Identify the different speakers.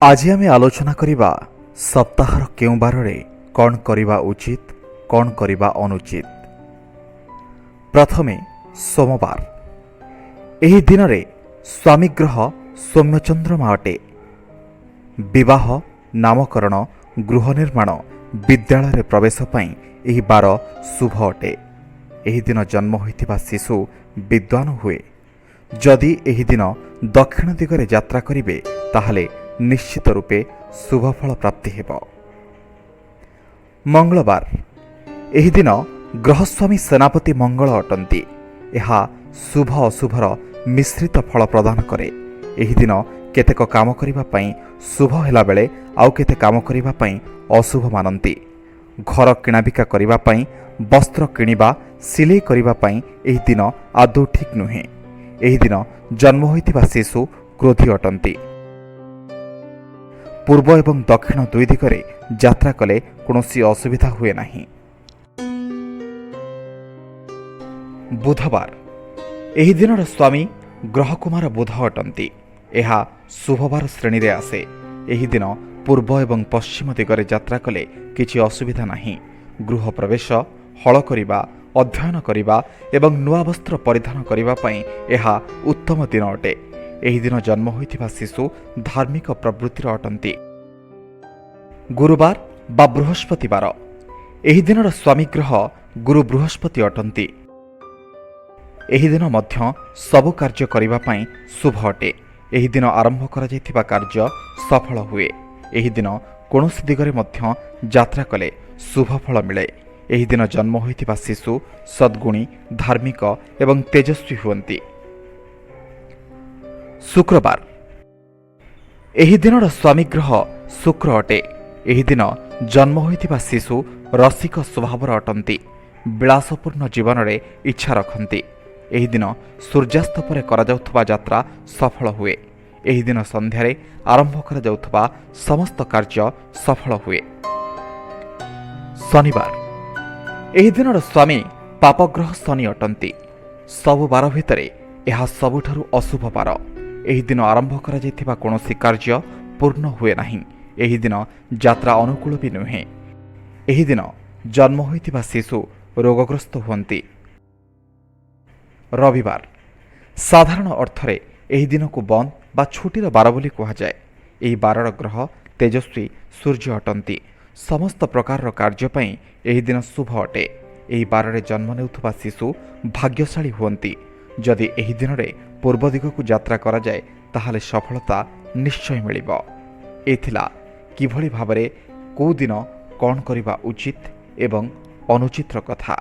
Speaker 1: ଆଜି ଆମେ ଆଲୋଚନା କରିବା ସପ୍ତାହର କେଉଁ ବାରରେ କ'ଣ କରିବା ଉଚିତ, କ'ଣ କରିବା ଅନୁଚିତ। ପ୍ରଥମେ ସୋମବାର। ଏହି ଦିନରେ ସ୍ୱାମୀ ଗ୍ରହ ସୌମ୍ୟଚନ୍ଦ୍ରମା ଅଟେ। ବିବାହ, ନାମକରଣ, ଗୃହ ନିର୍ମାଣ, ବିଦ୍ୟାଳୟରେ ପ୍ରବେଶ ପାଇଁ ଏହି ବାର ଶୁଭ ଅଟେ। ଏହି ଦିନ ଜନ୍ମ ହୋଇଥିବା ଶିଶୁ ବିଦ୍ୱାନ ହୁଏ। ଯଦି ଏହି ଦିନ ଦକ୍ଷିଣ ଦିଗରେ ଯାତ୍ରା କରିବେ, ତାହେଲେ ନିଶ୍ଚିତ ରୂପେ ଶୁଭଫଳ ପ୍ରାପ୍ତି ହେବ। ମଙ୍ଗଳବାର। ଏହି ଦିନ ଗ୍ରହସ୍ୱାମୀ ସେନାପତି ମଙ୍ଗଳ ଅଟନ୍ତି। ଏହା ଶୁଭ ଅଶୁଭର ମିଶ୍ରିତ ଫଳ ପ୍ରଦାନ କରେ। ଏହି ଦିନ କେତେକ କାମ କରିବା ପାଇଁ ଶୁଭ ହେଲାବେଳେ ଆଉ କେତେ କାମ କରିବା ପାଇଁ ଅଶୁଭ ମାନନ୍ତି। ଘର କିଣାବିକା କରିବା ପାଇଁ, ବସ୍ତ୍ର କିଣିବା, ସିଲେଇ କରିବା ପାଇଁ ଏହି ଦିନ ଆଦୌ ଠିକ୍ ନୁହେଁ। ଏହି ଦିନ ଜନ୍ମ ହୋଇଥିବା ଶିଶୁ କ୍ରୋଧୀ ଅଟନ୍ତି। ପୂର୍ବ ଏବଂ ଦକ୍ଷିଣ ଦୁଇ ଦିଗରେ ଯାତ୍ରା କଲେ କୌଣସି ଅସୁବିଧା ହୁଏ ନାହିଁ। ବୁଧବାର। ଏହି ଦିନର ସ୍ୱାମୀ ଗ୍ରହକୁମାର ବୁଧ ଅଟନ୍ତି। ଏହା ଶୁଭବାର ଶ୍ରେଣୀରେ ଆସେ। ଏହି ଦିନ ପୂର୍ବ ଏବଂ ପଶ୍ଚିମ ଦିଗରେ ଯାତ୍ରା କଲେ କିଛି ଅସୁବିଧା ନାହିଁ। ଗୃହ ପ୍ରବେଶ, ହଳ କରିବା, ଅଧ୍ୟୟନ କରିବା ଏବଂ ନୂଆ ବସ୍ତ୍ର ପରିଧାନ କରିବା ପାଇଁ ଏହା ଉତ୍ତମ ଦିନ ଅଟେ। ଏହି ଦିନ ଜନ୍ମ ହୋଇଥିବା ଶିଶୁ ଧାର୍ମିକ ପ୍ରବୃତ୍ତିର ଅଟନ୍ତି। ଗୁରୁବାର ବା ବୃହସ୍ପତିବାର। ଏହି ଦିନର ସ୍ୱାମୀ ଗ୍ରହ ଗୁରୁ ବୃହସ୍ପତି ଅଟନ୍ତି। ଏହି ଦିନ ମଧ୍ୟ ସବୁ କାର୍ଯ୍ୟ କରିବା ପାଇଁ ଶୁଭ ଅଟେ। ଏହି ଦିନ ଆରମ୍ଭ କରାଯାଇଥିବା କାର୍ଯ୍ୟ ସଫଳ ହୁଏ। ଏହି ଦିନ କୌଣସି ଦିଗରେ ମଧ୍ୟ ଯାତ୍ରା କଲେ ଶୁଭ ଫଳ ମିଳେ। ଏହି ଦିନ ଜନ୍ମ ହୋଇଥିବା ଶିଶୁ ସଦ୍ଗୁଣୀ, ଧାର୍ମିକ ଏବଂ ତେଜସ୍ୱୀ ହୁଅନ୍ତି। ଶୁକ୍ରବାର। ଏହି ଦିନର ସ୍ୱାମୀ ଗ୍ରହ ଶୁକ୍ର ଅଟେ। ଏହି ଦିନ ଜନ୍ମ ହୋଇଥିବା ଶିଶୁ ରସିକ ସ୍ୱଭାବର ଅଟନ୍ତି। ବିଳାସପୂର୍ଣ୍ଣ ଜୀବନରେ ଇଚ୍ଛା ରଖନ୍ତି। ଏହି ଦିନ ସୂର୍ଯ୍ୟାସ୍ତ ପରେ କରାଯାଉଥିବା ଯାତ୍ରା ସଫଳ ହୁଏ। ଏହି ଦିନ ସନ୍ଧ୍ୟାରେ ଆରମ୍ଭ କରାଯାଉଥିବା ସମସ୍ତ କାର୍ଯ୍ୟ ସଫଳ ହୁଏ। ଶନିବାର। ଏହି ଦିନର ସ୍ୱାମୀ ପାପଗ୍ରହ ଶନି ଅଟନ୍ତି। ସବୁ ବାର ଭିତରେ ଏହା ସବୁଠାରୁ ଅଶୁଭ ବାର। ଏହି ଦିନ ଆରମ୍ଭ କରାଯାଇଥିବା କୌଣସି କାର୍ଯ୍ୟ ପୂର୍ଣ୍ଣ ହୁଏ ନାହିଁ। ଏହି ଦିନ ଯାତ୍ରା ଅନୁକୂଳ ବି ନୁହେଁ। ଏହି ଦିନ ଜନ୍ମ ହୋଇଥିବା ଶିଶୁ ରୋଗଗ୍ରସ୍ତ ହୁଅନ୍ତି। ରବିବାର। ସାଧାରଣ ଅର୍ଥରେ ଏହି ଦିନକୁ ବନ୍ଦ ବା ଛୁଟିର ବାର ବୋଲି କୁହାଯାଏ। ଏହି ବାରର ଗ୍ରହ ତେଜସ୍ୱୀ ସୂର୍ଯ୍ୟ ଅଟନ୍ତି। ସମସ୍ତ ପ୍ରକାରର କାର୍ଯ୍ୟ ପାଇଁ ଏହି ଦିନ ଶୁଭ ଅଟେ। ଏହି ବାରରେ ଜନ୍ମ ନେଉଥିବା ଶିଶୁ ଭାଗ୍ୟଶାଳୀ ହୁଅନ୍ତି। ଯଦି ଏହି ଦିନରେ ପୂର୍ବ ଦିଗକୁ ଯାତ୍ରା କରାଯାଏ, ତାହେଲେ ସଫଳତା ନିଶ୍ଚୟ ମିଳିବ। ଏ ଥିଲା କିଭଳି ଭାବରେ କେଉଁ ଦିନ କ'ଣ କରିବା ଉଚିତ ଏବଂ ଅନୁଚିତର କଥା।